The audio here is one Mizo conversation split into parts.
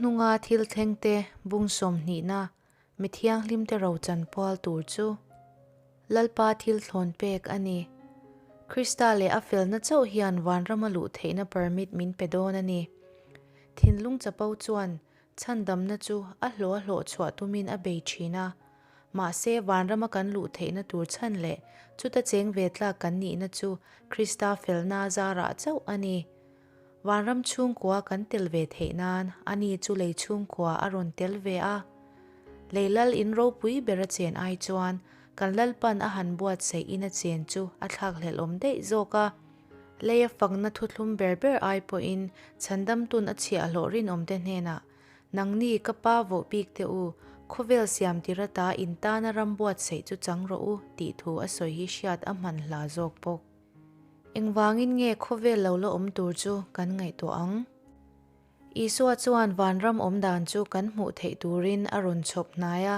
Hnuhnunga thil thlengte bung sawmhnihna mi thianghlimte rochan pual tur chu Lalpa thil thlawn pek a ni. Krista leh a felna chauh hian vanrama luh theihna permit min pe dawn a ni. Thinlung chapo chuan chhandamna chu a hlawh a hlawh chhuah tumin a bei thin a. Mahse vanrama kan luh theihna tur chhan leh chuta cheng ve tlak kan nihna chu Krista felna zarah chauh a ni. Vanram chhungkua kan tel ve theih nan ani chu lei chhungkua a rawn tel ve a. Lei lal in ropui ber a chen ai chuan kan Lalpan a han buatsaih in a chen chu a thlakhlelh awm daih zawk a. Lei a fakna thuthlum ber ber ai pawhin chhandamtun a chhiahhlawh rinawmte hnenah, Nangni ka pa voh bik teh u, khawvel siam tir ata in tana ram buatsaih chu chang rawh u tih thu a sawi hi hriat a hman hla zawk bawk. Engvangin nge khawvel lo la awm tur chu kan ngaihtuah ang? Isua chuan vanram awm dan chu kan hmuh theih turin a rawn chhawp hnai a,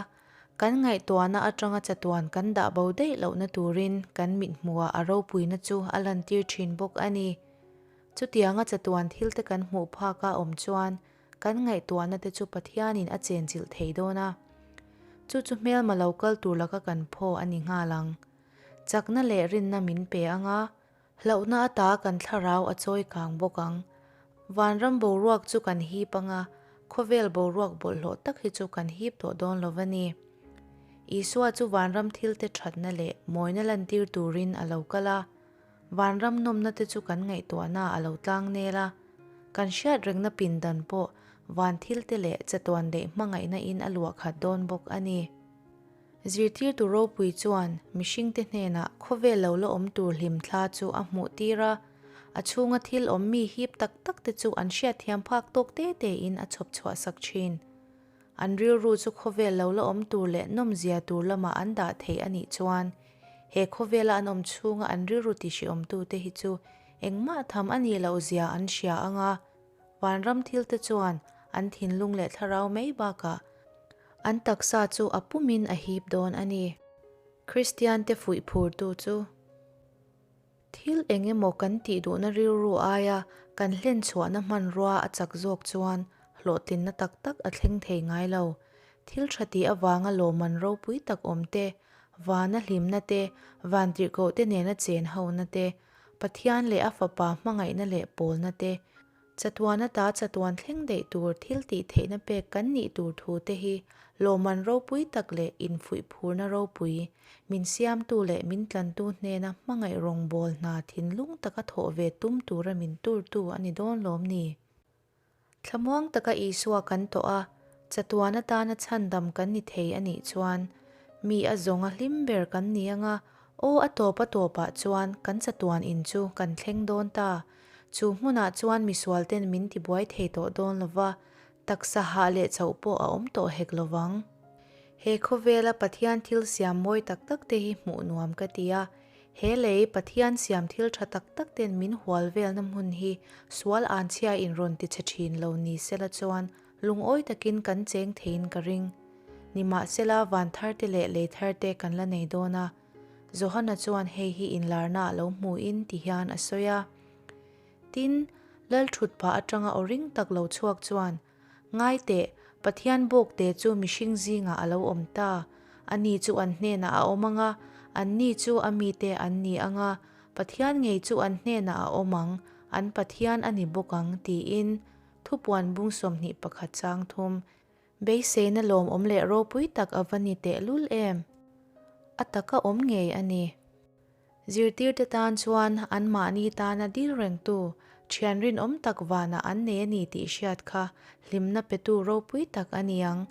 kan ngaihtuahna atanga chatuan kan dah bo daih lohna turin kan mithmuhah a ropuina chu a lantir thin bawk a ni. Chutianga chatuan thilte kan hmuh phaka awm chuan kan ngaihtuahna te chu Pathianin a chenchilh thei dawn a, chu chu hmelma lo kal tur laka kan phaw a ni nghal ang. Chakna leh rinna min pe ang a, hlauhna ata kan thlarau a chawi kang bawk ang. Vanram boruak chu kan hip ang a, khawvel boruak bawlhhlawh tak hi chu kan hip tawh dawn lo va ni. Isua chu vanram thilte thatna leh mawina lantir turin a lo kal a, vanram nawmna te chu kan ngaihtuahna a lo tlang nel a, kan hriat rengna pindan pawh van thilte leh chatuan leh hmangaihna in a luah khat dawn bawk a ni. Zirtirtu ropui chuan mihringte hnenah khawvel lo la awm tur hlimthla chu a hmuh tir a, a chhunga thil awm mi hip tak tak te chu an hriatthiam phak tawk te te in a chhawp chhuah sak thin. An rilru chu khawvel lo la awm tur leh nawmzia tur lamah an dah thei a nih chuan he khawvela an awm chhunga an rilru tihriawmtu te hi chu engmah tham a nih loh zia an hria ang a, vanram thil te chuan an thinlung leh thlarau mai bakah An taksa chu a pumin a hip dawn a ni. Kristiante fuih phurtu chu thil eng emaw kan tih duhna rilru aia kan hlen chhuahna hmanrua a chak zawk chuan hlawhtlinna tak tak a thleng thei ngai lo. Thil tha tih avanga lawmman ropui tak awm te, vana hlimna te, vantirhkohte nena chen hona te, Pathian leh a Fapa hmangaihna leh pawlna te, Chatuan ata chatuan thleng daih tur thil tih theihna pek kan nih tur thu te hi lawmman ropui tak leh infuih phurna ropui, min siamtu leh min tlantu hnena hmangaih rawngbawl hna thinlung taka thawh ve tum tura min turtu a ni dawn lawm ni? Thlamuang taka Isua kan tawh a, chatuan atana chhandam kan ni thei a nih chuan mi a zawnga hlim ber kan ni anga aw a tawp a tawpah chuan kan chatuan in chu kan thleng dawn ta. Chu hmunah chuan misualten min tibuai thei tawh dawn lo va, taksa hah leh chauh pawh a awm tawh hek lo vang. He khawvela Pathian thil siam mawi tak tak te hi hmuh nuam ka ti a, he lei Pathian siam thil tha tak tak ten min hual velna hmun hi sual anchhia in rawn ti chhe thin lo ni sela chuan lungawi takin kan cheng theiin ka ring. Nimahsela van thar te leh lei thar te kan la nei dawn a. Johana chuan hei hi inlarna a lo hmuin ti hian a sawi a. Tin, Lal thutphah atanga aw ring tak lo chhuak chuan, Ngai teh, Pathian bawkte chu mihring zingah a lo awm ta. Ani chu an hnenah a awm ang a, anni chu a mite an ni ang a, Pathian ngei chu an hnenah a awm ang, an Pathian a ni bawk ang, tiin Thupuan bung 21 chang thum Beiseina lawmawm leh ropui tak a va ni tehlul em? A taka awm ngei a ni. Zirtirte tan chuan anmahni tana dil rengtu, thian rinawm tak vanah an nei a ni tih hriat kha hlimna petu ropui tak a ni ang.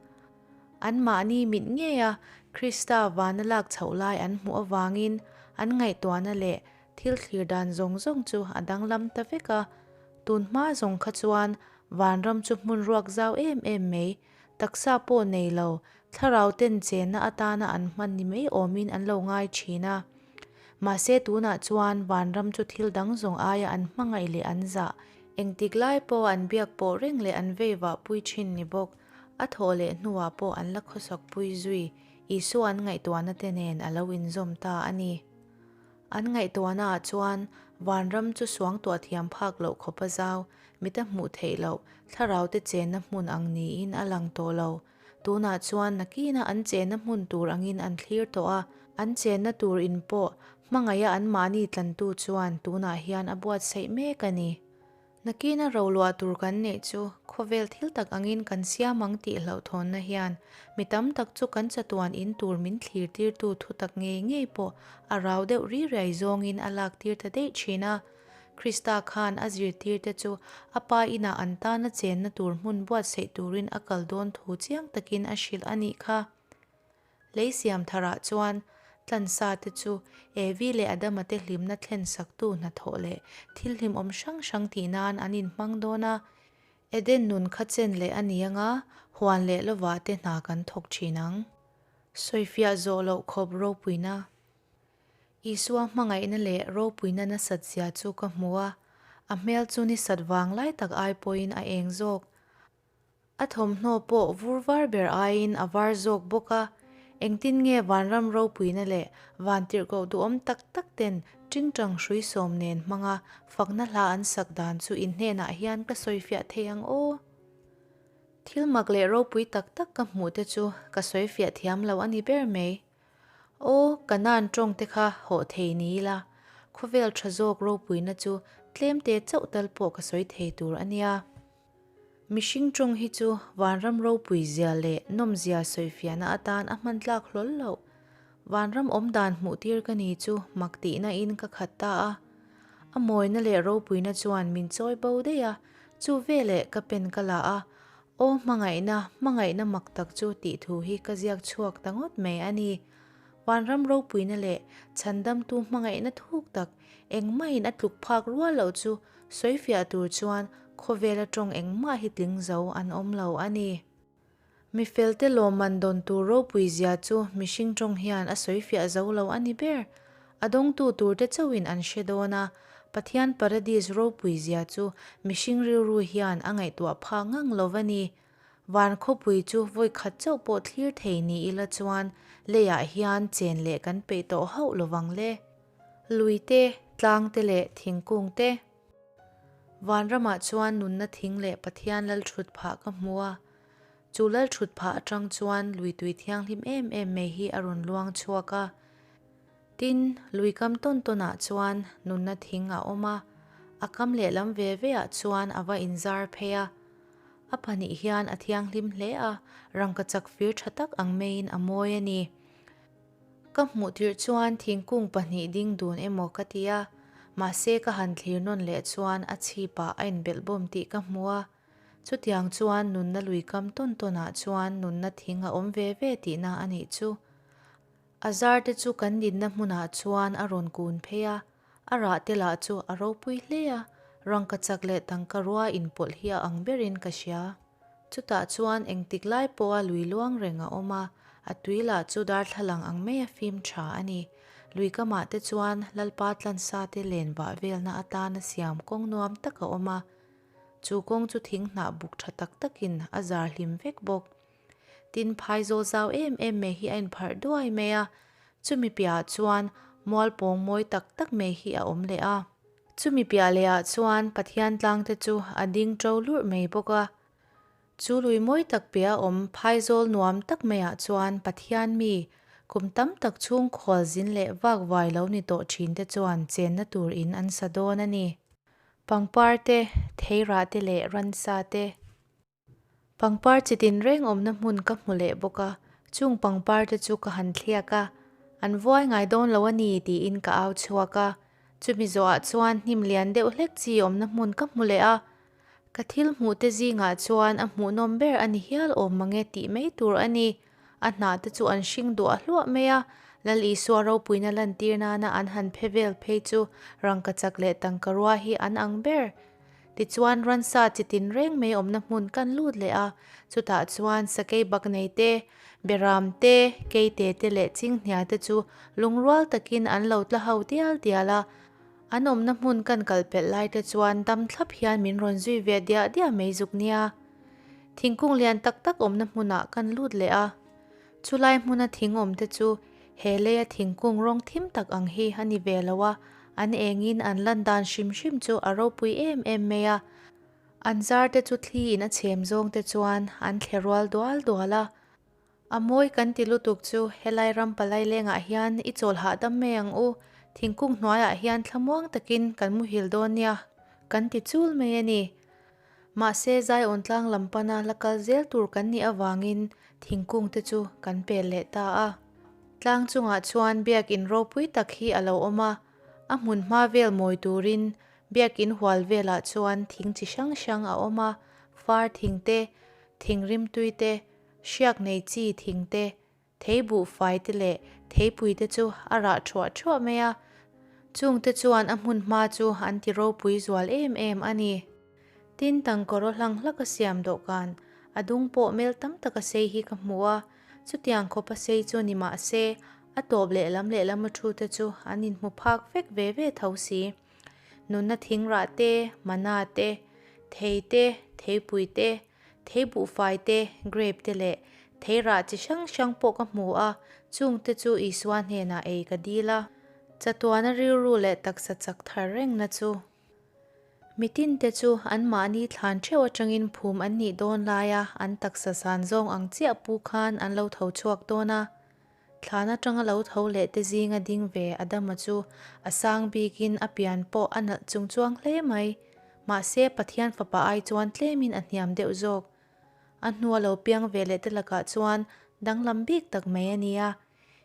Anmahni mit ngeia Krista vana lak chhoh lai an hmuh avangin an ngaihtuahna leh thil thlir dan zawng zawng chu a danglam ta vek a. Tun hma zawng kha chuan Vanram chu hmun ruak zau em em mai, taksa pawh nei lo, thlarau ten chenna atana an hman ni mai awmin an lo ngai thin a. Mahse tunah chuan vanram chu thil dang zawng aia an hmangaih leh an zah, engtik lai pawh an biak pawh reng leh an vei vah pui thin ni bawk, a thawh leh hnuah pawh an la khawsak pui zui, Isua an ngaihtuahna te nen a lo inzawm ta a ni. An ngaihtuahnaah chuan vanram chu suangtuah thiam phak loh khawp a zau, mita hmuh theih loh, thlaraute chenna hmun ang niin a lang tawh lo. Tunah chuan nakina an chenna hmun tur angin an thlir tawh a, an chenna tur in pawh hmangaiha anmahni tlantu chuan tunah hian a buatsaih mek a ni. Nakina roluah tur kan neih chu khawvel thil tak angin kan siam ang tih hlauhthawnna hian mi tam tak chu kan chatuan in tur min thlirtirtu thutak ngei ngei pawh a rau deuh ri riai zawngin a laktir ta daih thin a. Krista khan a zirtirte chu a Pa inah an tana chenna tur hmun buatsaih turin a kal dawn thu chiang takin a hrilh a nih kha. Lei siam tharah chuan tlansa te chu Evi leh Adama te hlimna thlen saktu hnathawh leh thil hlimawm hrang hrang tih nan an inhmang dawn a. Eden nun kha chen leh a ni anga huan leh lovah te hna kan thawk thin ang. Sawifiah zawh loh khawp ropuina. Isua hmangaihna leh ropuina nasat zia chu ka hmu a, a hmel chu ni sat vang lai tak ai pawhin a eng zawk. A thawmhnaw pawh vur var ber aiin a var zawk bawk a, engtin nge vanram ropuina leh vantirhkoh duhawm tak tak ten tingtang hrui sawm nen hmanga fakna hla an sak dan chu in hnenah hian ka sawifiah thei ang aw. Thil mak leh ropui tak tak ka hmuh te chu ka sawifiah thiam lo a ni ber mai. Aw, Kanaan tawng te kha hawh thei ni ila, khawvel tha zawk ropuina chu tlemte chauh tal pawh ka sawi thei tur a nia. Mihring tawng hi chu vanram ropui zia leh nawmzia sawifiahna atan a hman tlak hlawl loh. Vanram awm dan hmuh tir ka ni chu mak tihna in ka khat ta a. A mawina leh ropuina chuan min chawi bo daih a, chu veleh ka pen ka la a, Aw hmangaihna, hmangaihna mak tak chu tih thu hi ka ziak chhuak ta ngawt mai a ni. Vanram ropuina leh chhandamtu hmangaihna thuk tak engmahin a tluk phak rual loh chu Sawifiah tur chuan khawvela tawng engmah hi tling zo an awm lo a ni. Mi felte lawmman dawn tur ropui zia chu mihring tawng hian a sawifiah zo lo a ni ber. A dawngtu turte chauhin an hre dawn a, Pathian Paradis ropui zia chu mihring rilru hian a ngaihtuah phah ngang lo va ni. Van khawpui chu vawi khat chauh pawh thlir thei ni ila chuan leiah hian chen leh kan peih tawh hauh lovang le. Lui te, tlang te leh thingkung te. Vanramah chuan nunna thing leh Pathian lal thut phah ka hmu a. Chu lal thut phah atang chuan lui tui thianghlim em em mai hi a rawn luang chhuak a. Tin, lui kam tawn tawnah chuan nunna thing a awm a, a kam lehlam ve veah chuan a va inzar phei a. A pahnih hian a thianghlim hle a, rangkachak fir tha tak ang maiin a mawi a ni. Ka hmuh tirh chuan thingkung pahnih ding dun emaw ka ti a, mahse ka han thlir nawn leh chuan a chhipah a inbelhbawm tih ka hmu a. Chutiang chuan nunna lui kam tawn tawnah chuan nunna thing a awm ve ve tihna a nih chu. A zar te chu kan dinna hmunah chuan a rawn kun phei a, a rah te lah chu a ropui hle a, rangkachak leh tangka rua inpawlh hi a ang berin ka hria. Chutah chuan engtik lai pawha lui luang reng a awm a, a tui lah chu darthlalang ang maia fim tha a ni. Lui kamah te chuan Lalpa tlansa te len vah velna atana siam kawng nuam tak a awm a. Chu kawng chu thing hnah buk tha tak takin a zar hlim vek bawk. Tin, phaizawl zau em em mai hi a inpharh duai mai a, chumi piahah chuan mual pawng mawi tak tak mai hi a awm leh a. Chumi piah lehah chuan Pathian tlangte chu a ding ṭo lurh mai bawk a. Chu lui mawi tak piah a awm phaizawl nuam tak maiah chuan Pathian mi kum tam tak chhung khual zin leh vak vai lo ni tawh ṭhinte chuan chenna tur in an sa dawn a ni. Pangpar te, theirah te leh ransa te. Pangpar chi tinreng awmna hmun ka hmu leh bawk a, chung pangpar te chu ka han thliak a, an vuai ngai dawn lo a ni tiin ka au chhuak a, chumi zawhah chuan hnim lian deuh hlek chi awmna hmun ka hmu leh a, ka thil hmuh te zingah chuan a hmuhnawm ber a ni hial awm mange tih mai tur a ni, a hnah te chu an hring duah hluah mai a, Lal Isua ropuina lantir nana an han phe vel phei chu rangkachak leh tangkarua hi an ang ber. Tichuan ransa chi tinreng mai awmna hmun kan lut leh a, chutah chuan sakei baknei te, beram te, keite te leh chinghnia te chu lungrual takin an lo tla ho dial dial a. An awmna hmun kan kal pelh lai te chuan dam thlap hian min rawn zui ve diah diah mai zuk nia. Thingkung lian tak tak awmna hmunah kan lut leh a. Chulai hmuna thing awm te chu. He leia thingkung rawng thim tak ang hi a ni ve lo a, an engin an lan dan hrim hrim chu a ropui em em mai a. An zar te chu thliin a chhem zawng te chuan an thle rual dual dual a. A mawi kan ti lutuk chu helai ram palai lengah hian i chawl hahdam mai ang u, thingkung hnuaiah hian thlamuang takin kan muhil dawn nia kan ti chul mai a ni. Mahse Zion tlang lam pana la kal zel tur kan nih avangin thingkung te chu kan pel leh ta a. Tlang chungah chuan biakin ropui tak hi a lo awm a, a hmun hma vel mawi turin biakin hual velah chuan thing chi hrang hrang a awm a, far thing te, thing rimtui te, hriak nei chi thing te, Thei buhfai te leh theipui te chu a rah thuah thuah mai a, chung te chuan a hmun hma chu an ti ropui zual em em a ni. Tin, tangkawraw hlang hlak a siam dawhkan, a dung pawh mel tam tak a sei hi ka hmu a, chutiang khawp a sei chu ni mah se, a tawp lehlam lehlam a thu te chu an inhmu phak vek ve ve tho si. Nunna thingrah te, mana te, thei te, theipui te, Thei buhfai te, grape te leh thei rah chi hrang hrang pawh ka hmu a, chung te chu Isua hnenah ei ka dil a. Chatuana rilru leh taksa chak thar rengna chu. Mitin te chu anmahni thlan theuh atangin phum an nih dawn laia an taksa san zawng ang chiah pu khan an lo tho chhuak dawn a. Thlan atanga lo tho leh te zinga ding ve Adama chu a sang bikin a pian pawh a nalh chung chuang hle mai. Mahse, Pathian fapa ai chuan tlemin a hniam deuh zawk. A hnua lo piang ve leh te lakah chuan danglam bik tak mai a nia.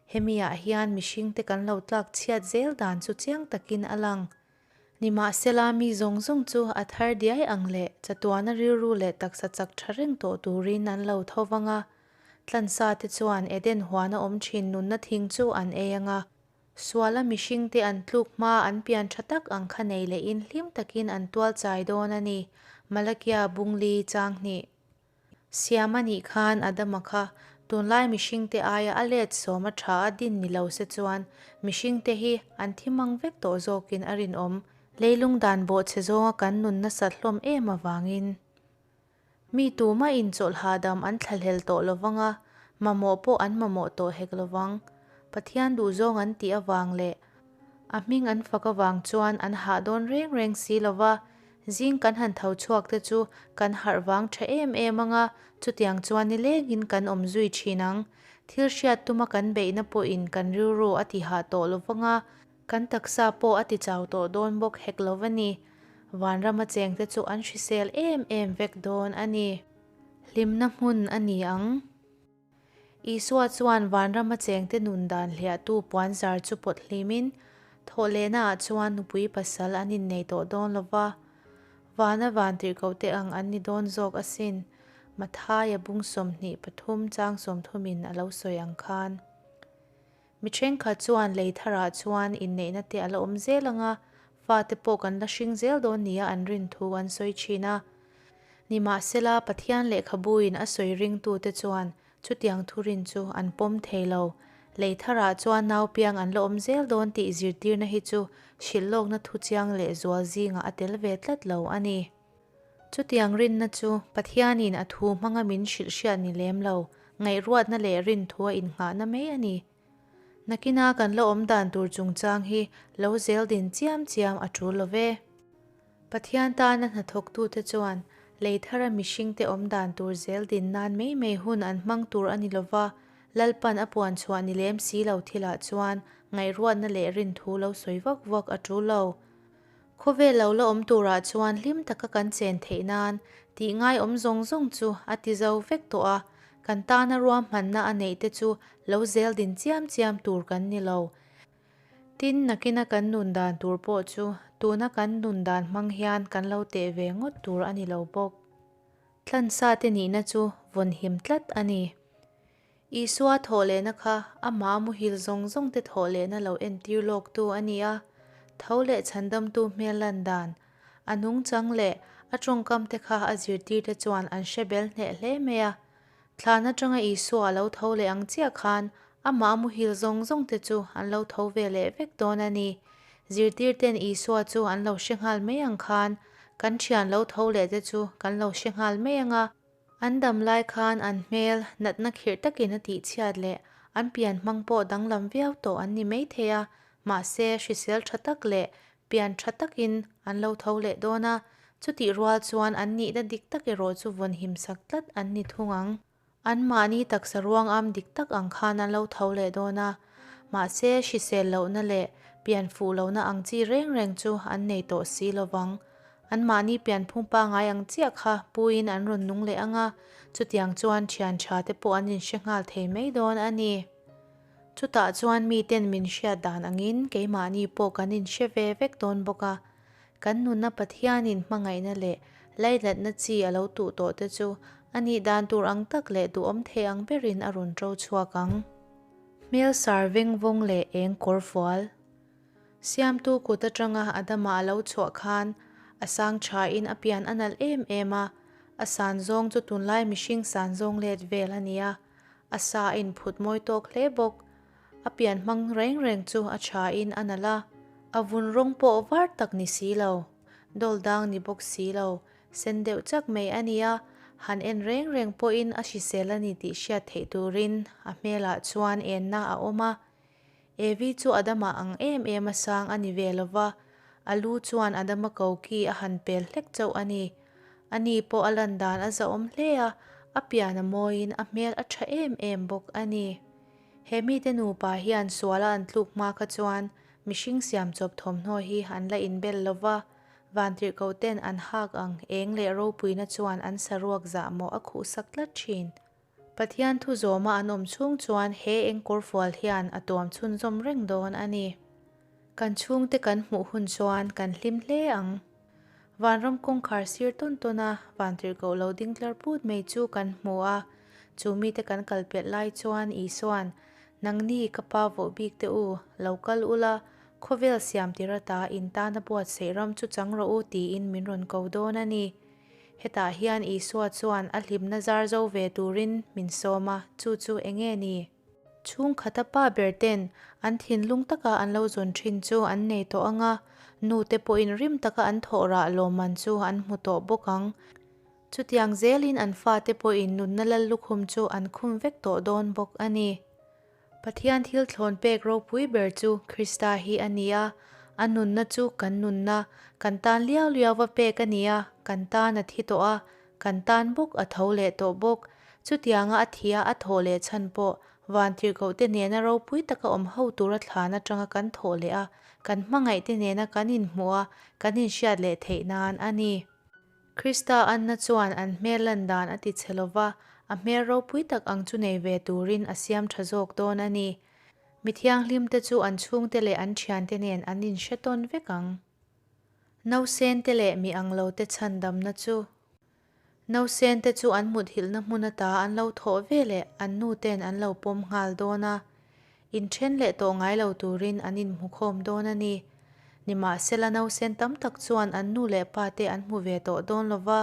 Hemi ah hian mihringte kan lo tlak chhiat zel dan chu chiang takin a lang. Nimahsela, mi zawng zawng chu a thar diai ang leh chatuana rilru leh taksa chak tha reng tawh turin an lo tho vang a. Tlansa te chuan Eden huana awm thin nunna thing chu an ei ang a. Suala mihringte an tluk hma an pian tha tak ang kha nei lehin hlim takin an tual chai dawn a ni, Malakia Bungli chang hnih. Siam a nih khan Adama kha tunlai mihringte aia a let sawm a tha a din ni lo se chuan mihringte hi an thi mang vek tawh zawkin a rinawm. Leilung dan bawhchhe zawnga kan nun nasat hlawm em avangin mi tumah in chawlh hahdam an thlahlel tawh lovang a, mamawh pawh an mamawh tawh hek lovang. Pathian duhzawng an tih avang leh A hming an fak avang chuan an hah dawn reng reng si lo va, zing kan han tho chhuak te chu kan harh vang tha em em ang a, chutiang chuan nilengin kan awm zui thin ang. Thil hriat tuma kan beihna pawhin kan rilru a ti hah tawh lo vang a, kan taksa pawh a ti chau tawh dawn bawk hek lo va ni. Vanrama chengte chu an hrisel em em vek dawn a ni. Hlimna hmun a ni ang. Isua chuan vanrama chengte nun dan hliahtu puanzar chu pawt hlimin, thawhlehnaah chuan nupui pasal an innei tawh dawn lo va, vana vantirhkohte ang an ni dawn zawk asin, Mathaia bung 23 chang 30 in a lo sawi ang khan. Mi thenkhat chuan lei tharah chuan inneihna te a la awm zel ang a, fate pawh kan la hring zel dawn nia an rin thu an sawi thin a. Nimahsela, Pathian lehkhabuin a sawi ringtute chuan chutiang thurin chu an pawm thei lo. Lei tharah chuan naupiang an la awm zel dawn tih zirtirna hi chu hrilhlawkna thu chiang leh zual zingah a tel ve tlat lo a ni. Chutiang rinna chu Pathianin a thu hmanga min hrilh hriat ni lem lo, ngaihruatna leh rinthua innghahna mai a ni. Nakina kan la awm dan tur chungchang hi lo zel din chiam chiam a tul lo ve. Pathian tana hnathawktute chuan lei thara mihringte awm dan tur zel din nan mai mai hun an hmang tur a ni lo va, Lalpan a puan chhuah ni lem si lo thilah chuan ngaihruatna leh rinthu lo sawi vak vak a tul lo. Khawvel lo la awm turah chuan hlim taka kan chen theih nan tih ngai awm zawng zawng chu a ti zo vek tawh a, kan tana ruahmanna a neih te chu lo zel din chiam chiam tur kan ni lo. Tin, nakina kan nun dan tur pawh chu tuna kan nun dan hmang hian kan lo teh ve ngawt tur a ni lo bawk. Tlansa te nihna chu vawnhim tlat a ni. Isua thawhlehna kha amah muhil zawng zawngte thawhlehna lo entir lawktu a ni a, tho leh chhandamtu hmel lan dan, a nungchang leh a tawngkamte kha a zirtirte chuan an hre bel hneh hle mai a. Thlan atanga Isua a lo tho leh ang chiah khan amah muhil zawng zawngte chu an lo tho ve leh vek dawn a ni. Zirtirten Isua chu an lo hre nghal mai ang khan kan thian lo tho leh te chu kan lo hre nghal mai ang a. An dam lai khan an hmel natna khirh takin a tihchhiat leh An pian hmang pawh danglam viau tawh an ni maithei a, mahse hrisel tha tak leh pian tha takin an lo tho leh dawn a, chutih rual chuan an nihna dik tak erawh chu vawn himsak tlat an ni thung ang. Anmahni taksa ruangam dik tak ang khan an lo tho leh dawn a, mahse hrisel lohna leh pian fuh lohna ang chi reng reng chu an nei tawh si lo vang. Anmahni pianphung pangai ang chiah kha puiin an rawn nung leh ang a, chutiang chuan thian tha te pawh an inhre nghal thei mai dawn a ni. Chutah chuan miten min hriat dan angin keimahni pawh kan inhre ve vek dawn bawk a, kan nunna Pathianin hmangaihna leh laihlatna chi a lo tuh tawh te chu a nih dan tur ang tak leh duhawm thei ang berin a rawn ṭo chhuak ang. Hmel sar veng vawng leh eng kawr fual. Siamtu kut atanga Adama a lo chhuah khan a sang thain a pian a nalh em em a, a san zawng chu tunlai mihring san zawng let vel a ni a, a sa a inphut mawi tawk hle bawk. A pian hmang reng reng chu a thain a nalh a, a vun rawng pawh var tak ni si lo, dawl dang ni bawk si lo, sen deuh chak mai a ni a, han en reng reng pawhin a hrisel a ni tih hriat theih turin a hmelah chuan enna a awm a. Evi chu Adama ang em em a sang a ni ve lo va, a lu chuan Adama koki a han pel hlek chauh a ni. Ani pawh a lan dan a zahawm hle a, a pian a mawiin a hmel a tha em em bawk a ni. He mite nupa hian suala an tluk hma kha chuan mihring siam chawp thawmhnaw hi an la inbel lo va, vantirhkoh ten an hak ang eng leh ropuina chuan an saruak zahmawh a khuhsak tlat thin. Pathian thu zawma an awm chhung chuan he engkawrfual hian a tuam chhunzawm reng dawn a ni. Kan chhungte kan hmuh hun chuan kan hlim hle ang. Vanram kawngkhar sir tawn tawn a vantirhkoh lo ding tlar put mai chu kan hmu a, chu mite kan kal pelh lai chuan Isua'n, Nangni ka pa voh bik te u, lo kal ula, khawvel siam tir ata in tana buatsaih ram chu chang rawh u tiin min rawn ko dawn a ni. Hetah hian Isua chuan a hlimna zar zo ve turin min sawm a, chu chu enge ni? Chhungkhata pa ber ten an thinlung taka an lo zawn thin chu an nei tawh ang a, nu te pawhin rim taka an thawh rah lawmman chu an hmu tawh bawk ang. Chutiang zelin an fate pawhin nunna lal lukhum chu an khum vek tawh dawn bawk a ni. Pathian thil thlawn pek ropui ber chu Krista hi a ni a, a nunna chu kan nunna, kan tan liau liau va pek a ni a, kan tan a thi tawh a, kan tan bawk a tho leh tawh bawk. Chutianga a thih a a thawh leh chhan pawh vantirhkohte nena ropui taka awm ho tura thlan atanga kan thawh leh a, kan hmangaihte nena kan inhmuh a, kan inhriat leh theih nan a ni. Krista Anna chuan an hmel lan dan a ti chhe lo va, a hmel ropui tak ang chu nei ve turin a siam tha zawk dawn a ni. Mi thianghlimte chu an chhungte leh an thiante nen an inhre tawn vek ang. Nausente leh mi ang lote chhandamna chu. Nausente chu an muthilhna hmun ata an lo thawh ve leh an nuten an lo pawm nghal dawn a. Inthen leh tawh ngai lo turin an inhmukhawm dawn a ni. Nimahsela nausen tam tak chuan an nu leh pa te an hmu ve tawh dawn lo va,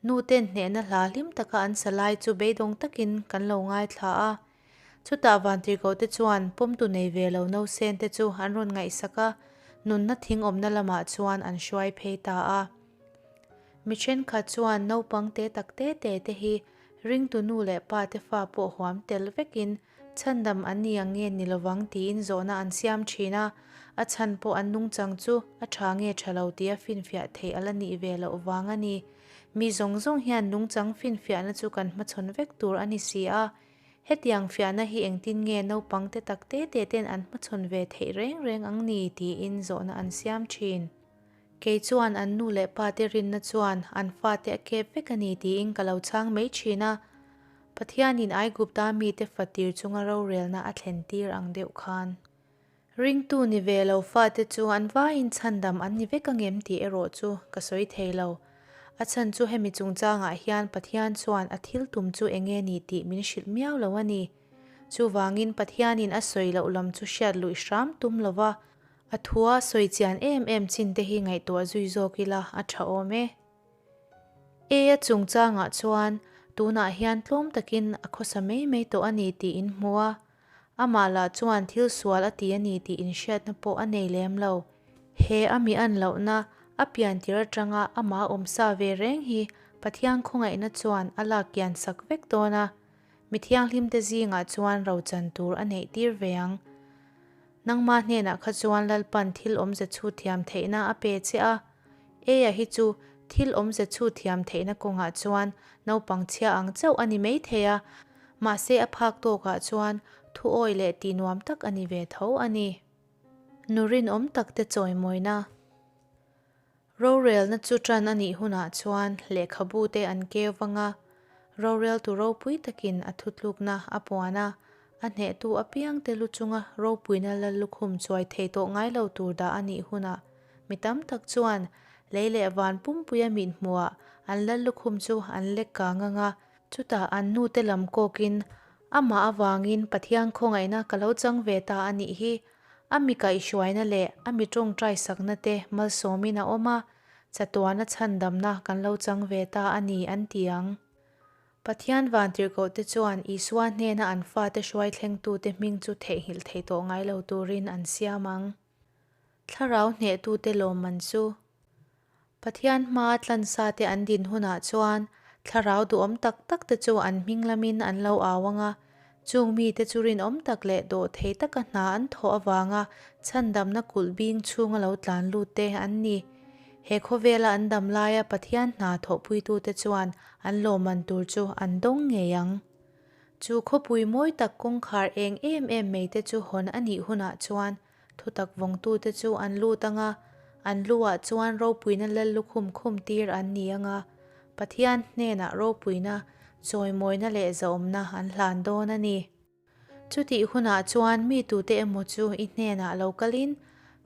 nu ten hnehna hla hlim taka an sa lai chu beidawng takin kan lo ngaithla a. Chutah vantirhkoh te chuan pawmtu nei ve lo nausen te chu an rawn ngaihsak a, nunna thing awmna lamah chuan an hruai phei ta a. Mi thenkhat chuan naupang te tak te te te hi ringtu nu leh pa te fa pawh huam tel vekin Chhandam an ni ang nge ni lovang tiin zawhna an siam thin a, a chhan pawh an nungchang chu a tha nge tha lo tia finfiah theih a la nih ve loh vang a ni. Mi zawng zawng hian nungchang finfiahna chu kan hmachhawn vek tur a ni si a, hetiang fiahna hi engtin nge naupang te tak te te ten an hmachhawn ve theih reng reng ang ni tiin zawhna an siam thin. Kei chuan an nu leh pa te rinna chuan an fate a kep vek a ni tiin ka lo chhang mai thin a, Pathianin Aigupta mite fatir chunga rorelna a thlen tir ang deuh khan. Ringtu ni ve lo fate chu an vaiin chhandam an ni vek angem tih erawh chu ka sawi thei lo. A chhan chu hemi chungchangah hian Pathian chuan a thil tum chu enge ni tih min hrilh miau lo a ni. Chuvangin Pathianin a sawi loh lam chu hriat luih hram tum lo va, a thua sawi chian em em chin te hi ngaihtuah zui zawk ila a tha awm e. E a chungchangah chuan tunah hian tlawm takin a khawsa mai mai tawh a ni tih in hmu a, amah lah chuan thil sual a ti a ni tih inhriatna pawh a nei lem lo. He a mi an lohna a pian tir atanga amah awmsa ve reng hi Pathian khawngaihna chuan a lak kian sak vek dawn a. Mi thianghlimte zingah chuan rochan tur a neih tir ve ang. Nangma hnenah kha chuan Lalpan thil awmze chhut thiam theihna a pe che a. Eia hi chu thil awmze chhut thiam theihna kawngah chuan naupang chhia ang chauh a ni mai thei a, mahse a phak tawkah chuan thu awi leh tih nuam tak a ni ve tho a ni. Nu rinawm takte chawimawina. Rorelna chu ṭan a nih hunah chuan lehkhabute an keu vang a, roreltu ropui takin a thutlukna a puan a, a hnehtu apiangte lu chunga ropuina lal lukhum chuai thei tawh ngai lo tur dah a nih hunah mi tam tak chuan lei leh van pumpuia mit hmuhah an lal lukhum chu an lek kang ang a, chutah an nute lam kawkin amah avangin Pathian khawngaihna ka lo chang ve ta a nih hi A mi kaihhruaina leh a mi tawngtai sakna te malsawmin a awm a, chatuana chhandamna kan lo chang ve ta a ni an ti ang. Pathian vantirhkohte chuan Isua hnena an fate hruai thlengtute hming chu theihnghilh thei tawh ngai lo turin an siam ang. Thlarau hnehtute lawmman chu Pathian hmaa tlansate an din hunah chuan thlarau duhawm tak takte chu an hming lamin an lo au ang a, chung mite chu rinawm tak leh dawhthei taka hna an thawh avanga chhandamna kulh bing chhunga lo tlan lutte an ni. He khawvela an dam laia Pathian hna thawhpuitute chuan an lawmman tur chu an dawng ngei ang. Chu khawpui mawi tak kawngkhar eng em em maite chu hawn a nih hunah chuan Thutak vawngtute chu an lut ang a, an luah chuan ropuina lal lukhum khum tir an ni ang a, Pathian hnenah ropuina, chawimawina leh zahawmna an hlan dawn a ni. Chutih hunah chuan mi tute emaw chu i hnenah lo kalin,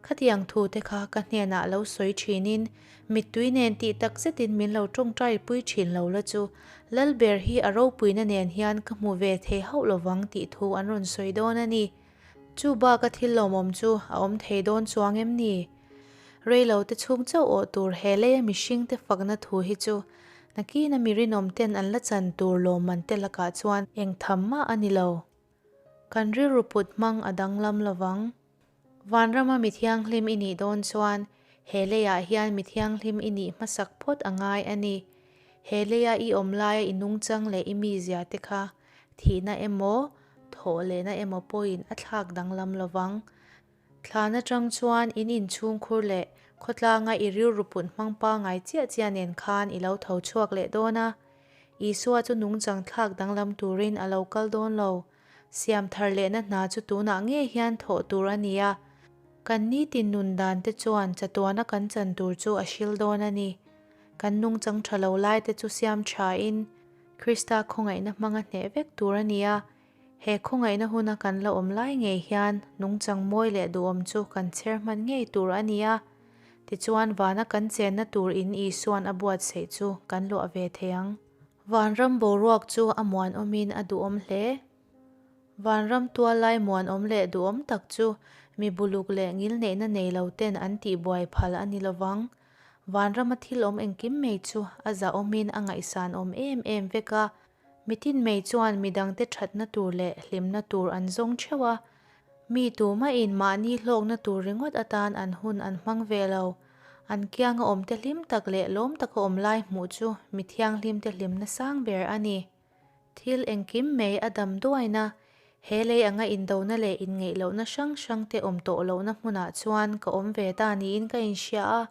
Khatiang thute kha ka hnenah lo sawi thinin, mittui nen tih tak zetin min lo tawngtai pui thin lo la chu, Lalber hi a ropuina nen hian ka hmu ve thei hauh lovang tih thu an rawn sawi dawn a ni. Chu baka thil lawmawm chu a awm thei dawn chuang em ni? Reilo te chhung chauh awh tur he leia mihring te fakna thu hi chu nakina mi rinawm ten an la chan tur lawmman te lakah chuan eng tham mah a ni lo. Kan rilru put hmang a danglam lovang. Vanrama mi thianghlim i nih dawn chuan he leiah hian mi thianghlim i nih hmasak phawt a ngai a ni. He leia i awm laia i nungchang leh i mizia te kha thihna emaw, thawh lehna emaw pawhin a thlak danglam lovang. Thlan atang chuan in inchhungkhur leh khawtlanga i rilru put hmang pangai chiah chiah nen khan i lo tho chhuak leh dawn a. Isua chu nungchang thlak danglam turin a lo kal dawn lo. Siam thar lehna hna chu tunah ngei hian thawh tur a ni a. Kan nitin nun dan te chuan chatuana kan chan tur chu a hril dawn a ni. Kan nungchang tha lo lai te chu siam tha in, Krista khawngaihna hmanga hneh vek tur a ni a, he khawngaihna huna kan la awm lai ngei hian nungchang mawi leh duhawm chu kan chher hman ngei tur a ni a, tichuan vana kan chenna tur in Isua'n a buatsaih chu kan luah ve thei ang. Vanram boruak chu a muanawmin a duhawm hle. Vanram tual lai muanawm leh duhawm tak chu mi buluk leh ngilneihna nei lo ten an tihbuai phal a ni lovang. Vanrama thil awm engkim mai chu a zahawmin a ngaihsan awm em em vek a, mitin mai chuan midangte thatna tur leh hlimna tur an zawng theuh a, mi tumahin mahni hlawkna tur ringawt atan an hun an hmang ve lo. An kianga awmte hlim tak leh lawm taka awm lai hmuh chu mi thianghlimte hlimna sang ber a ni. Thil engkim mai a dam duaina, he lei anga indona leh inngeih lohna hrang hrang te awm tawh lohna hmunah chuan ka awm ve ta niin ka inhria a.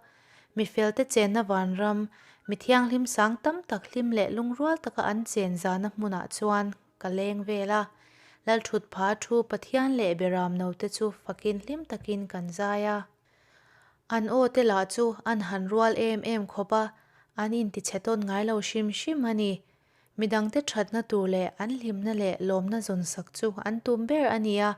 Mi felte chenna vanram, mi thianghlim sang tam tak hlim leh lungrual taka an chen zana hmunah chuan ka leng vel a. Lalthutpha thu Pathian leh Beram note chu fakin hlim takin kan zai a. An aw te lah chu an han rual em em khawp a, an intichhe tawn ngai lo hrim hrim a ni. Midangte thatna tur leh an hlimna leh lawmna zawnsak chu an tum ber a ni a.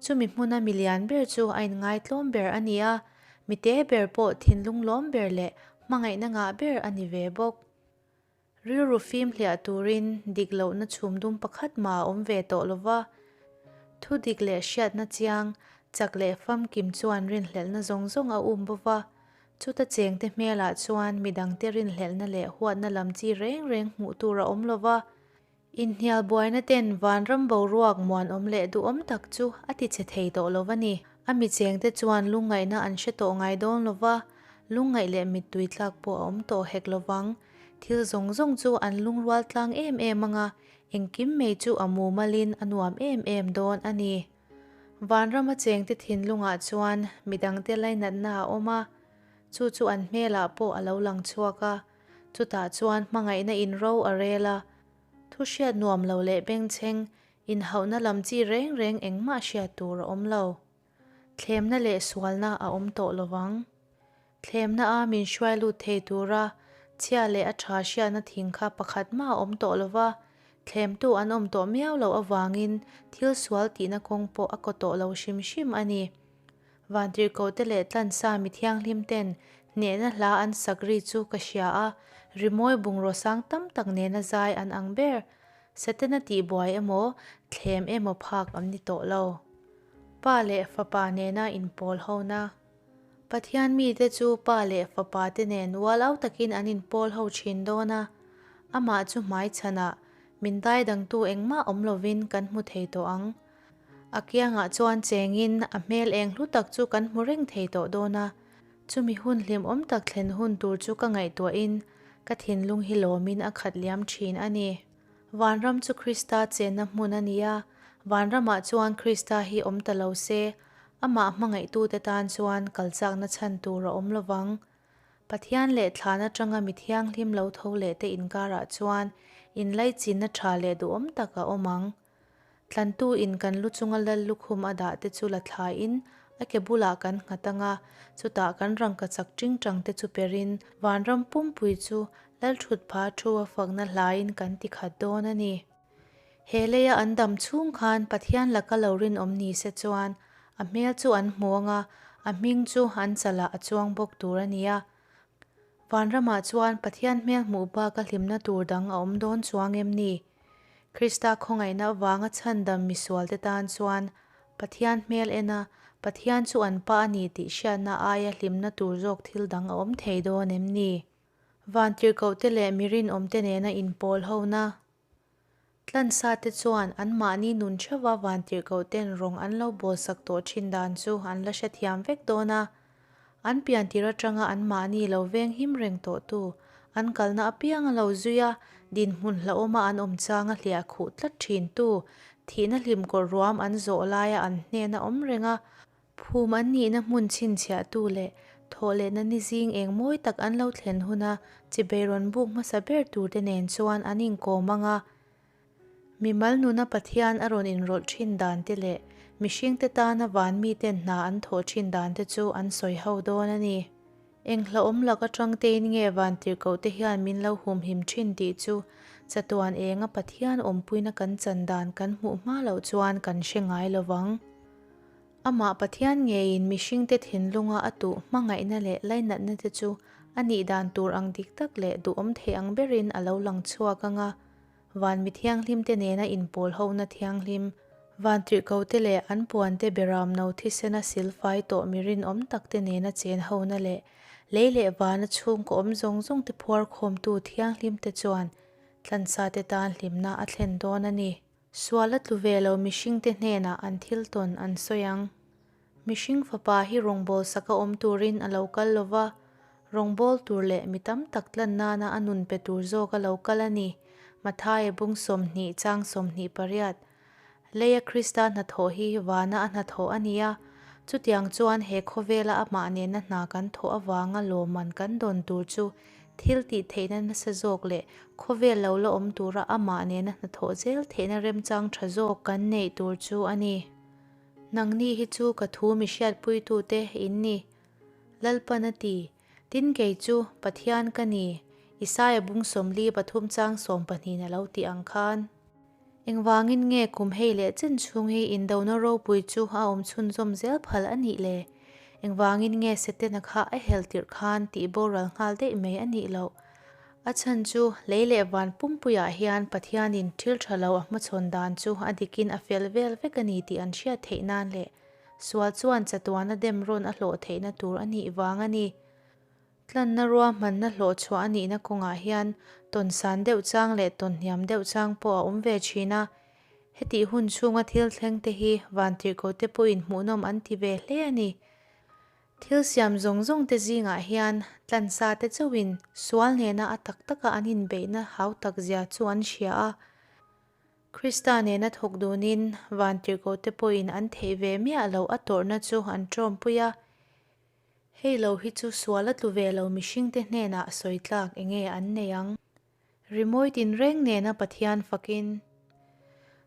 Chumi hmuna mi lian ber chu a inngaitlawm ber a ni a, mi te ber pawh thinlung lawm ber leh hmangaihna ngah ber a ni ve bawk. Rilru fim hliah turin dik lohna chhum dum pakhat mah a awm ve tawh lo va. Thu dik leh hriatna chiang, chak leh famkim chuan rinhlelhna zawng zawng a um bo va. Chuta chengte hmelah chuan midangte rinhlelhna leh huatna lam chi reng reng hmuh tur a awm lo va. Inhnial buaina ten vanram boruak muanawm leh duhawm tak chu a ti che thei tawh lo va ni. A mi chengte chuan lungngaihna an hre tawh ngai dawn lo va, lungngaih leh mittui tlak pawh a awm tawh hek lo vang. Thil zawng zawng chu an lungrual tlang em em anga, engkim mai chu a mumalin a nuam em em dawn a ni. Vanrama chengte thinlungah chuan midangte lainatna a awm a, chu chu an hmelah pawh a lo lang chhuak a, chutah chuan hmangaihna in ro a rel a, thu hriat nuam lo leh bengchheng inhauhna lam chi reng reng engmah hriat tur a awm lo. Thlemna leh sualna a awm tawh lovang. Thlemna a min hruai lut thei tura chhia leh a tha hriatna thing kha pakhat mah a awm tawh lova, thlemtu an awm tawh miau loh avangin thil sual tihna kawng pawh a kaw tawh lo hrim hrim a ni. Vantirhkohte leh tlansa mi thianghlim ten hnehna hla an sak ri chu ka hria a, rimawi bungraw sang tam tak nena zai an ang ber. Setana tihbuai emaw, thlem emaw phak an ni tawh lo. Pa leh Fapa nena inpawl hona. Pathian mite chu Pa leh Fapa te nen ualau takin an inpawl ho thin dawn a, amah chu hmaichhanah min daidangtu engmah awm lovin kan hmu thei tawh ang. A kiangah chuan chengin a hmel eng hlu tak chu kan hmu reng thei tawh dawn a, chumi hun hlimawm tak thlen hun tur chu ka ngaihtuahin ka thinlung hi lawmin a khat liam thin a ni. Vanram chu Krista chenna hmun a ni a, vanramah chuan Krista hi awm ta lo se, amah hmangaihtute tan chuan kal chakna chhan tur a awm lo vang. Pathian leh thlan atanga mi thianghlim lo tho leh te inkarah chuan inlaichinna tha leh duhawm tak a awm ang. Tlantu in kan lu chunga lal lukhum a dah te chu la thlaiin a ke bulah kan nghat ang a, chutah kan rangkachak tingtang te chu perin vanram pumpui chu Lalthutpha thu a fakna hlaiin kan ti khat dawn a ni. He leia an dam chhung khan Pathian laka lo rinawm ni se chuan a hmel chu an hmu ang a, a hming chu an chalah a chuang bawk tur a ni a. Vanramah chuan Pathian hmel hmuh baka hlimna tur dang a awm dawn chuang em ni? Krista khawngaihna avanga chhandam misualte tan chuan Pathian hmel en a, Pathian chu an pa a ni tih hriatna aia hlimna tur zawk thil dang a awm thei dawn em ni? Vantirhkohte leh mi rinawmte nena inpawl hona tlansate chuan anmahni nun theuha vantirhkohte'n rawng an lo bawlsak tawh thin dan chu an la hrethiam vek dawn a. An piantir atanga anmahni lo veng him reng tawhtu, an kalna apianga lo zui a, dinhmun hlauhawma an awm changa hliah khuh tlat thintu, thihna hlimkawr ruam an zawh laia an hnena awm reng a, Phum an nihna hmun chhinchhiahtu leh thawhlehna ni zing eng mawi tak an lo thlen huna chibei rawn buk hmasa ber turte nen chuan an inkawm ang a. Mimal nuna Pathian a rawn inrawlh thin dante leh mihringte tana van miten hna an thawh thin dante chu an sawi ho dawn a ni. Eng hlauhawm lak atang tein nge vantirhkohte hian min lo humhim thin tih chu chatuan enga Pathian awmpuina kan chan dan kan hmuh hma loh chuan kan hre ngai lo vang. Amah Pathian ngeiin mihringte thinlunga a tuh hmangaihna leh lainatna te chu a nih dan tur ang dik tak leh duhawm thei ang berin a lo lang chhuak ang a. Van mi thianghlimte nena inpawl hona thianghlim, vantirhkote leh an puante beramno thisena silfai tawh mi rinawm takte nena chen hona leh lei leh vana chhungkaw awm zawng zawngte phuarkhawmtu thianghlimte chuan tlansate tan hlimna a thlen dawn a ni. Sual a tlu ve lo mihringte hnenah an thil tawn an sawi ang. Mihring fapa hi rawngbâwl saka awm turin a lo kal lo va, rawngbâwl tur leh mi tam tak tlan nana a nun pe tur zawk a lo kal a ni, Mathaia bung 20 chang 28. Leia Krista hnathawh hi vana a hnathawh a ni a, chutiang chuan he khawvela amah nena hna kan thawh avanga lawmman kan dawn tur chu Thil tih theihna nasa zawk leh khawvel lo la awm tura amah nena hnathawh zel theihna remchang tha zawk kan neih tur chu a ni. Nangni hi chu ka thu mi hriatpuitute in ni. Lalpan a ti, Tin kei chu Pathian ka ni, Isaia bung 43 chang 12 a lo tih ang khan. Engvangin nge kum hei leh chen chhung hi indona ropui chu a awm chhunzawm zel phal a nih le? Engvangin nge Setana kha a hel tirh khan tih boral nghal daih mai a nih loh? A chhan chu lei leh van pumpuiah hian Pathianin thil tha lo a hmachhawn dan chu a dikin a fel vel vek a ni tih an hriat theih nan leh sual chuan chatuana dem rawn a hlawh theihna tur a nih vang a ni. Tlanna ruahmanna hlawhchhuah a nihna kawngah hian tawn san deuh chang leh tawn hniam deuh chang pawh a awm ve thin a. Hetih hun chhunga thil thleng te hi vantirhkohte pawhin hmuhnawm an ti ve hle a ni. Thil siam zawng zawng te zingah hian tlansa te chauhin sual nena a tak taka an inbeihna hau tak zia chu an hria a. Krista nena thawk dunin vantirhkoh te pawhin an theih ve miah loh a tawrhna chu an tawmpui a. Hei lo hi chu sual a tlu ve lo mihringte hnenah sawi tlak enge an nei ang? Rimawi tinreng nena Pathian fakin.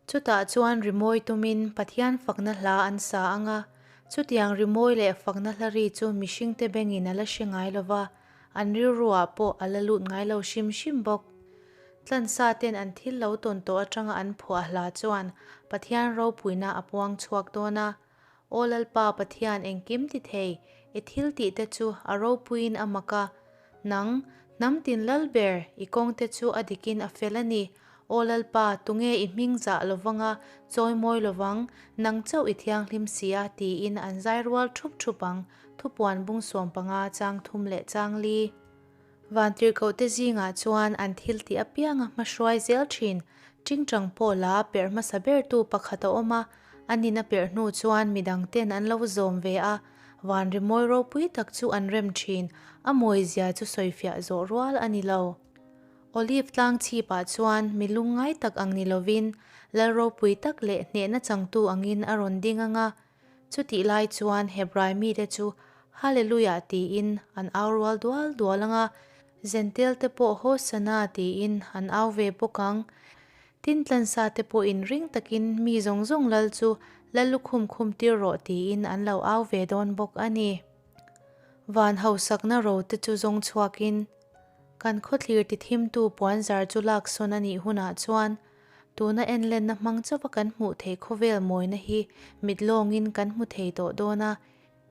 Chutah chuan rimawi tumin Pathian fakna hla an sa ang a, chutiang rimawi leh fakna hla ri chu mihringte bengin a la hre ngai lo va, an rilruah pawh a la lut ngai lo hrim hrim bawk. Tlansa ten an thil lo tawn tawh atanga an phuah hla chuan Pathian ropuina a puang chhuak dawn a, Aw Lalpa Pathian engkim ti thei, i thil tih te chu a ropuiin a mak a. Nang, hnam tin lal ber, i kawng te chu a dikin a fel a ni. Aw Lalpa, tunge i hming zah lovanga chawi mawi lovang, nang chauh i thianghlim si a, tiin an zai rual thup thup ang, thupuan bung 15 chang thum leh chang li. Vantirhkohte zingah chuan an thil tih apianga hmahruai zel thin Tingtang pawh la perh hmasa bertu pakhat a awm a, a nin a perh hnu chuan midangten an lo zawm ve a, van rimawi ropui tak chu an rem thin, a mawizia chu sawifiah zawh rual a ni lo. Olive tlang chhipah chuan mi lungngai tak ang ni lovin lal ropui tak leh hnehna changtu angin a rawn ding ang a, Chutih lai chuan Hebrai mite chu Hallelujah tiin an au rual dual dual ang a, Zentail te pawh Hosanna tiin an au ve bawk ang. Tin tlansa te pawhin ring takin mi zawng zawng lal chu Lal lukhum khum tir rawh tiin an lo au ve dawn bawk a ni. Van hausakna ro te chu zawng chhuakin kan khawthlir tithimtu puanzar chu laksawn a nih hunah chuan Tuna enlenna hmang chauha kan hmuh theih khawvel mawina hi mit lawngin kan hmu thei tawh dawn a,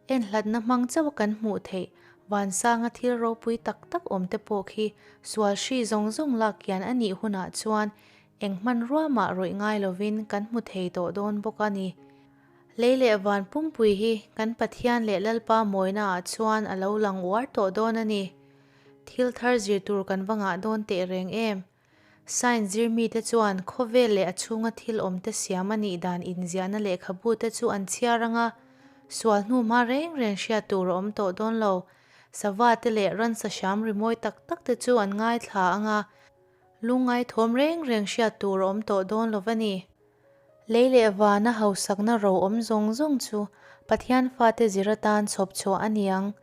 enhlatna hmang chauha kan hmuh theih vansanga thil ropui tak tak awm te pawh khi sual hri zawng zawng lak kian a nih hunah chuan eng hmanrua mah rawih ngai lovin kan hmu thei tawh dawn bawk a ni. Lei leh van pumpui hi kan Pathian leh Lalpa mawinaah chuan a lo lang uar tawh dawn a ni. Thil thar zir tur kan va ngah dawn teh reng em? Science zirmite chuan khawvel leh a chhunga thil awmte siam a nih dan inziahna lehkhabute chu an chhiar ang a, sual hnu hma reng reng hriat tur a awm tawh dawn lo. Savate leh ransa hram rimawi tak takte chu an ngaithla ang a, lungngai thawm reng reng hriat tur a awm tawh dawn lo va ni. Lei leh vana hausakna ro awm zawng zawng chu Pathian fate zir atan chhawp chhuah a ni ang.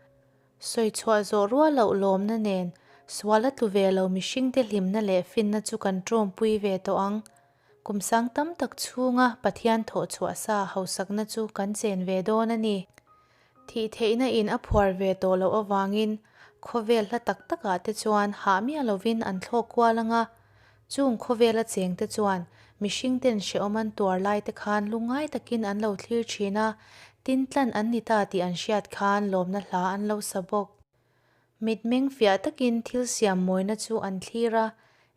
Sawi chhuah zawh rual loh lawmna nen sual a tlu ve lo mihringte hlimna leh finna chu kan tawmpui ve tawh ang. Kum sang tam tak chhunga Pathian thawh chhuah sa hausakna chu kan chen ve dawn a ni. Thih theihna in a phuar ve tawh loh avangin khawvel hla tak takah te chuan hah miah lovin an thlawk kual ang a, Chung khawvela chengte chuan mihringten hrehawm an tuar laite khan lungngai takin an lo thlir thin a, tin tlan an ni ta tih an hriat khan lawmna hla an lo sa bawk. Mitmeng fiah takin thil siam mawina chu an thlir a,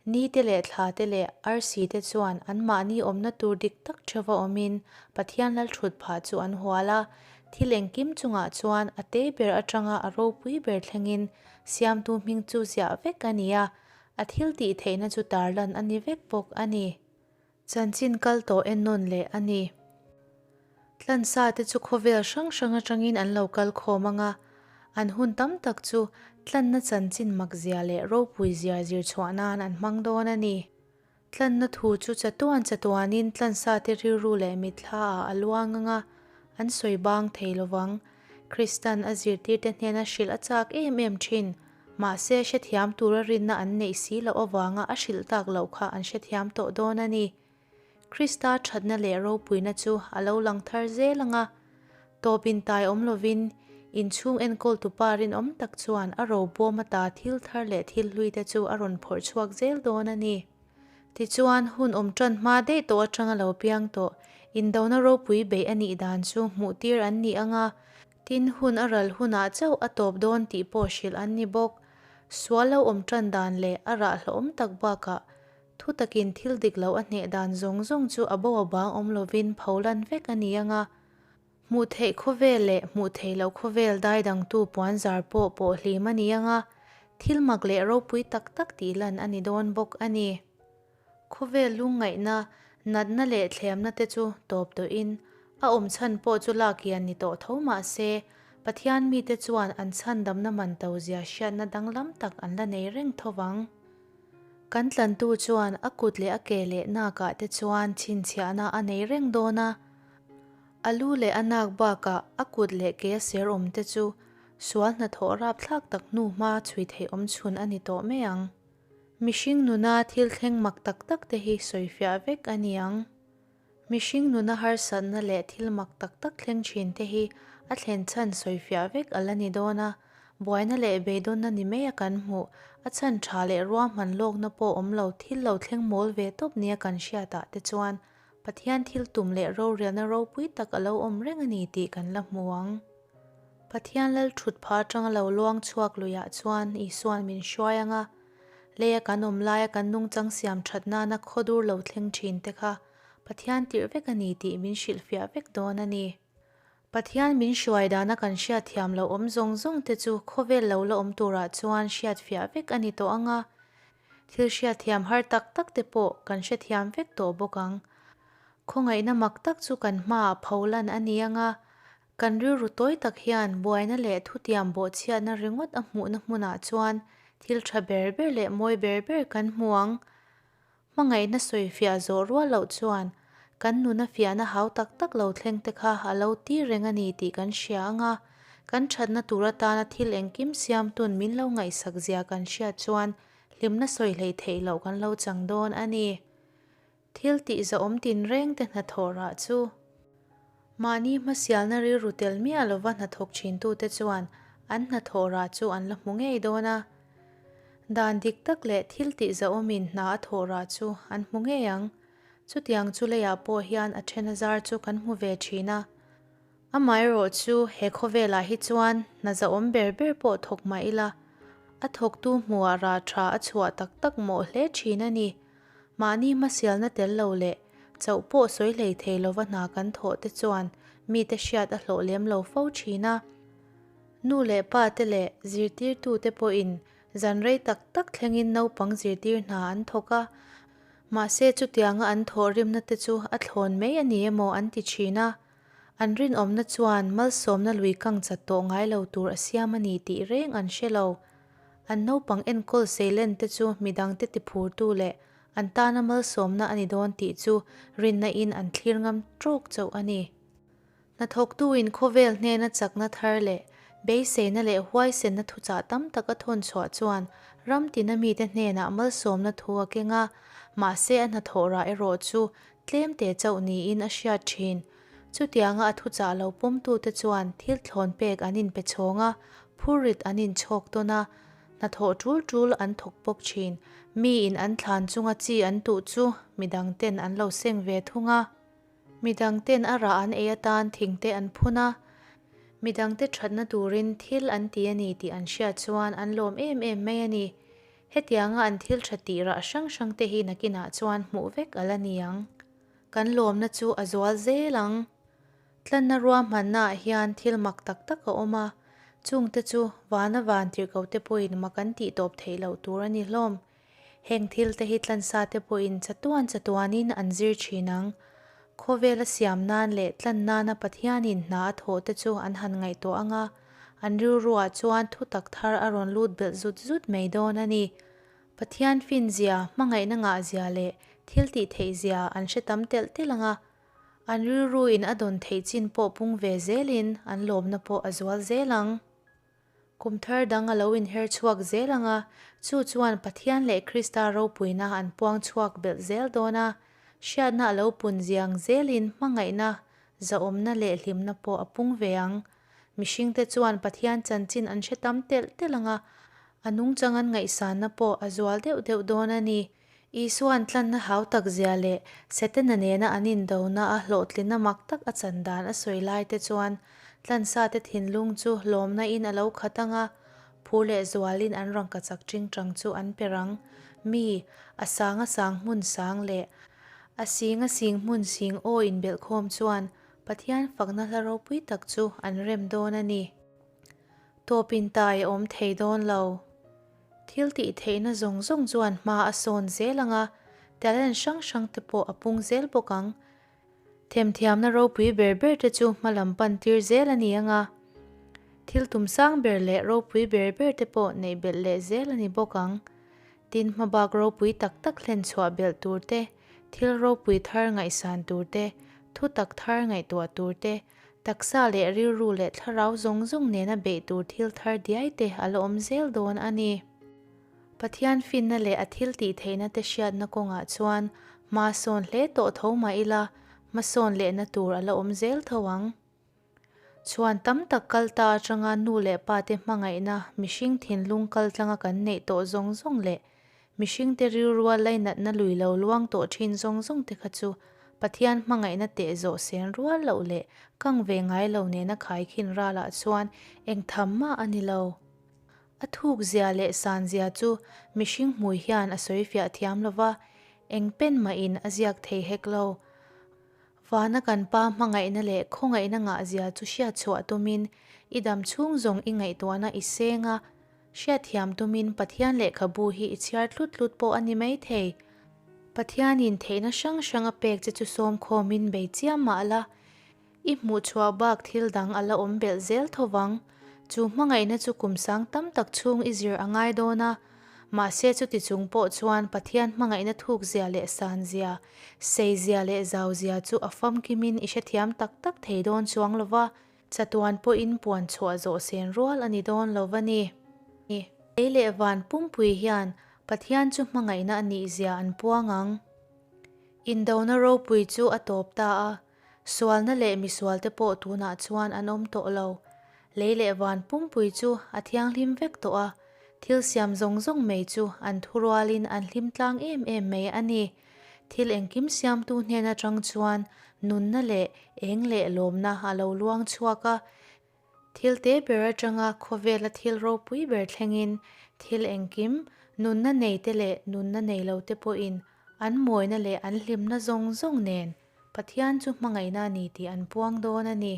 nite leh thlate leh arsite chuan anmahni awmna tur dik tak theuva awmin Pathian lalthut phah chu an hual a, thil engkim chungah chuan a te ber atanga a ropui ber thlengin Siamtu hming chu ziah vek a ni a, A thil tih theihna chu tarlan a ni vek bawk a ni. Chanchin kal tawh ennawn leh a ni. Tlansa te chu khawvel hrang hrang atangin an lo kal khawm ang a, an hun tam tak chu tlanna chanchin mak zia leh ropui zia zir chhuah nan an hmang dawn a ni. Tlanna thu chu chatuan chatuanin tlansa te rilru leh mitthla ah a luang ang a, an sawi bang thei lovang. Kristan a zirtirte hnena hrilh a chak em em thin. Mahse, hrethiam tura rinna an neih si loh avanga a hrilh tak loh kha an hrethiam tawh dawn a ni. Krista thatna leh ropuina chu a lo lang thar zel ang a. Tawp intai awm lovin, inchhung enkawltupa rinawm tak chuan a robawm ata thil thar leh thil hluite chu a rawn phawrh chhuak zel dawn a ni. Tichuan, hun awm tan hma daih tawh atanga lo piang tawh, indona ropui beih a nih dan chu hmuhtir an ni ang a, Tin, hun a ral hunah chauh a tawp dawn tih pawh hrilh an ni bawk. Sual lo awm tan dan leh a rah hlawhawm tak bakah thu takin thil dik lo a hneh dan zawng zawng chu a bo a bang awm lovin pholan vek a ni ang a. Hmuh theih khawvel leh hmuh theih loh khawvel daidangtu puanzar pawh pawh hlim a ni ang a, thil mak leh ropui tak tak tih lan a ni dawn bawk a ni. Khawvel lungngaihna, natna leh thlemna te chu tawp tawhin, a awm chhan pawh chu lak hian ni tawh tho mah se, Pathian mite chuan an chhandamna man to zia hriatna danglam tak an la nei reng tho vang. Kan tlantu chuan a kut leh a ke leh nakah te chuan chhinchhiahna a nei reng dawn a. A lu leh a nak bakah a kut leh ke a ser awm te chu sual hnathawh rapthlak tak hnu hma chhui theih awm chhun a ni tawh mai ang. Mihring nuna thil thleng mak tak tak te hi sawifiah vek a ni ang. Mihring nuna harsatna leh thil mak tak tak thleng thin te hi a thlen chhan sawifiah vek a la ni dawn a, buaina leh beidawnna ni mai a kan hmuh, a chhan tha leh ruahman lawkna pawh awm lo thil lo thleng mawl ve tawp nia kan hriatah te chuan Pathian thil tum leh rorelna ropui tak a lo awm reng a ni tih kan la hmu ang. Pathian lal thut pha atanga lo luang chhuak luiah chuan Isua'n min hruai ang a, leia kan awm laia kan nungchang siam that nana khawdur lo thleng thin te kha Pathian tirh vek a ni tih min hrilhfiah vek dawn a ni. Pathian min hruai dana kan hriatthiam loh awm zawng zawng te chu khawvel lo la awm turah chuan hriatfiah vek a ni tawh ang a, thil hriatthiam har tak tak te pawh kan hrethiam vek tawh bawk ang. Khawngaihna mak tak chu kan hmaah pholan a ni ang a, Kan rilru tawi tak hian buaina leh thutiam bawhchhiatna ringawt a hmuhna hmunah chuan thil tha ber ber leh mawi ber ber kan hmu ang. Hmangaihna sawifiah zawh rual loh chuan kan nuna fiahna hau tak tak lo thleng te kha a lo tir reng a ni tih kan hria ang a, kan thatna tur atana thil engkim siamtun min lo ngaihsak zia kan hriat chuan hlimna sawi hleih theih loh kan lo chang dawn a ni. Thil tih zahawm tinreng te hnathawh rah chu. Mahni hmasialna rilru tel miah lova hnathawk thintute chuan an hnathawh rah chu an la hmu ngei dawn a. Dan dik tak leh thil tih zahawmin hna a thawh rah chu an hmu ngei ang. Chutiang chu leiah pawh hian a then a zar chu kan hmu ve thin a. Amaherawh chu he khawvelah hi chuan hna zahawm ber ber pawh thawk mah ila, a thawktu hmuhah rah tha a chhuah tak tak mawh hle thin a ni. Mahni hmasialna tel lo leh chauh pawh sawi hlei thei lova hna kan thawh te chuan mite hriat a hlawh lem lo fo thin a. Nu leh pa te leh zirtirtu te pawhin zan rei tak tak thlengin naupang zirtir hna an thawk a, mahse chutianga an thawh rimna te chu a thlawn mai a ni emaw an ti thin a. An rinawmna chuan malsawmna lui kang chat tawh ngai lo tur a siam a ni tih reng an hre lo. An naupang enkawl seilen te chu midangte tiphurtu leh an tana malsawmna a ni dawn tih chu rinna in an thlir ngam tawk chauh a ni. Hnathawktuin khawvel hnena chakna thar leh beiseina leh huaisenna thuchah tam tak a thawn chhuah chuan ram tina mite hnenah malsawmna thu a keng a, mahse a hnathawh rah erawh chu tlem te chauh niin a hriat thin. Chutianga a thuchah lo pawmtute chuan thil thlawn pek an inpe chhawng a, phurrit an inchhawk tawn a, hnathawh tul tul an thawk bawk thin. Miin an thlan chunga chi an tuh chu midangten an lo seng ve thung a. Midangten a rah an ei atan thingte an phun a, midangte thatna turin thil an ti a ni tih an hriat chuan an lawm em em mai a ni. Hetianga an thil tha tih rah hrang hrangte hi nakinah chuan hmuh vek a la ni ang. Kan lawmna chu a zual zel ang. Tlanna ruahmannaah hian thil mak tak tak a awm a, chungte chu vana van tirhkote pawhin mak an tih tawp theih loh tur a ni hlawm. Heng thilte hi tlansate pawhin chatuan chatuanin an zir thin ang. Khawvela siam nan leh tlan nana Pathianin hna a thawhte chu an han ngaihtuah ang a, an rilruah chuan thutak thar a rawn lut belh zut zut mai dawn a ni. Pathian finzia, hmangaihna ngahzia leh thil tih theihzia an hre tam telh telh ang a, an rilruin a dawn theih chin pawh pung ve zelin an lawmna pawh a zual zel ang. Kum thar dang a lo inher chhuak zel ang a, chu chuan Pathian leh Krista ropuina an puang chhuak belh zel dawn a, hriatna a lo pun ziang zelin hmangaihna, zahawmna leh hlimna pawh a pung ve ang. Mihringte chuan Pathian chanchin an hre tam telh telh ang a, a nungchang an ngaihsanna pawh a zual deuh deuh dawn a ni. Isua'n tlanna hau tak zia leh Setana nena an indona a hlawhtlinna mak tak a chan dan a sawi lai te chuan tlansate thinlung chu lawmna in a lo khat ang a, phur leh zualin an rangkachak tingtang chu an per ang. Mi, a sang a sang hmun sang leh a sing a sing hmun sing aw inbelhkhawm chuan Pathian fakna hla ropui tak chu an rem dawn a ni. Tawp intai a awm thei dawn lo. Thil tih theihna zawng zawng chuan hma a sawn zel ang a, talent hrang hrang te pawh a pung zel bawk ang. Themthiamna ropui ber ber te chu hma lam pan tir zel a ni ang a. Thil tum sang ber leh ropui ber ber te pawh neih belh leh zel a ni bawk ang. Tin, hmabak ropui tak tak hlen chhuah belh tur te, thil ropui thar ngaihsan tur te, thutak thar ngaihtuah tur te, taksa leh rilru leh thlarau zawng zawng nena beih tur thil thar diai te a la awm zel dawn a ni. Pathian finna leh a thil tih theihna te hriatna kawngah chuan hma sawn hle tawh tho mah ila, hmasawn lehna tur a la awm zel tho ang. Chhuan tam tak kal ta atanga nu leh pa te hmangaihna mihring thinlung kal tlanga kan neih tawh zawng zawng leh mihringte rilrua lainatna lui lo luang tawh thin zawng zawng te kha chu Pathian hmangaihna teh zawh sen rual loh leh kang ve ngai lo nena khaikhin ralah chuan eng tham mah a ni lo. A thuk zia leh san zia chu mihring hmui hian a sawi fiah thiam lo va, eng pen mahin a ziak thei hek lo. Vana kan Pa hmangaihna leh khawngaihna ngahzia chu hriatchhuah tumin i dam chhung zawng i ngaihtuahna i seng a, hriatthiam tumin Pathian lehkhabu hi i chhiar tlut tlut pawh a ni mai thei. Pathianin theihna hrang hrang a pek che chu sawmkhawmin bei chiam mah la, i hmuhchhuah bak thil dang a la awm belh zel tho vang. Chu hmangaihna chu kum sang tam tak chhung i zir a ngai dawn a, mahse chuti chung pawh chuan Pathian hmangaihna thukzia leh sanzia, Seizia leh zauzia chu a famkimin i hrethiam tak tak thei dawn chuang lo va, chatuan pawhin puan chhuah zawh sen rual a ni dawn lo va ni. Lei leh van pumpui hian Pathian chu hmangaihna a nihzia an puang ang. Indona ropui chu a tawp ta a, Sualna leh misualte pawh tunah chuan an awm tawh lo. Lei leh van pumpui chu a thianghlim vek tawh a, thil siam zawng zawng mai chu an thurualin an hlim tlang em em mai a ni. Thil engkim siamtu hnen atang chuan nunna leh eng leh lawmna a lo luang chhuak a. Thil te ber atanga khawvela thil ropui ber thlengin thil engkim, nunna neite leh nunna nei lote pawhin an mawina leh an hlimna zawng zawng nen Pathian chu hmangaihna a ni tih an puang dawn a ni.